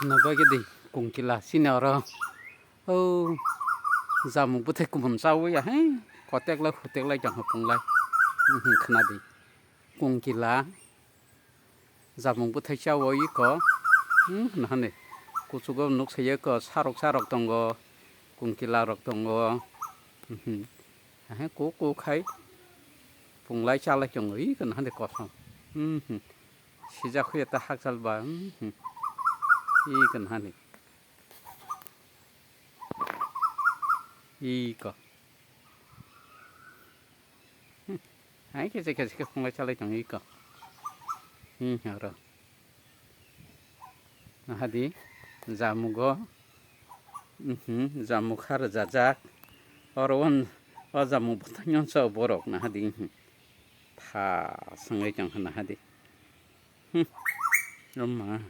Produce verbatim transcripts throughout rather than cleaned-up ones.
Nabagidi kungkila sini oro. O jamuk bwthai kumun chawi ya he. Koteklai huteklai tongkha punglai. Mhm, khwnadi. Kungkila. Jamuk bwthai chawi ko. Hmm, nahani. Kuchugo nuk saye ko sarok sarok tongo. Kungkila rok tongo. Mhm. He ku ku khai. Punglai chalai tongo. Iko nahani kosom. Mhm. Sijak huya ta hakchal ba. Mhm. Iko nahani. Iko. Hai khe khe khe phunglai chalai tongo iko. Hmm, oro. Nahadi jamugo. Mhm, jamuk kha rwjajak. Oro on o jamuk bwthangno chao borok nahadi. Mhm. Tha swngai tongkha nahadi. Hmm. Rwma.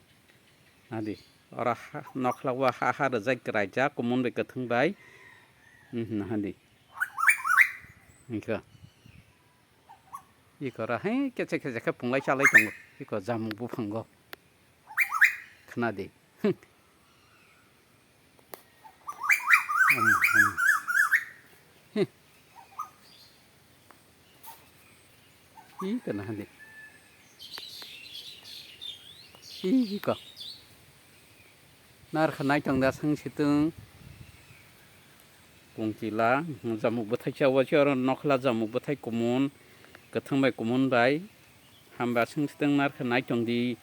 Nadi, oro ha, nokhlao ha ha rwjak kwraijak, kumun bai kwthwng bai. Hmm, nahadi. Hingkha. Iko ra hai kechek kechek khe punglai chalai tongo. Iko jamuk buphango. Khnadi. Hmm, hmm. Hi. Hi kana hadi. Hi ko. Nar khanai tong da sang situng. Kungkila, jamuk bwthai chawa si oro nokhla jamuk bwthai kumun, kwthwng bai kumun bai. Hamba sang situng nar khanai tong di.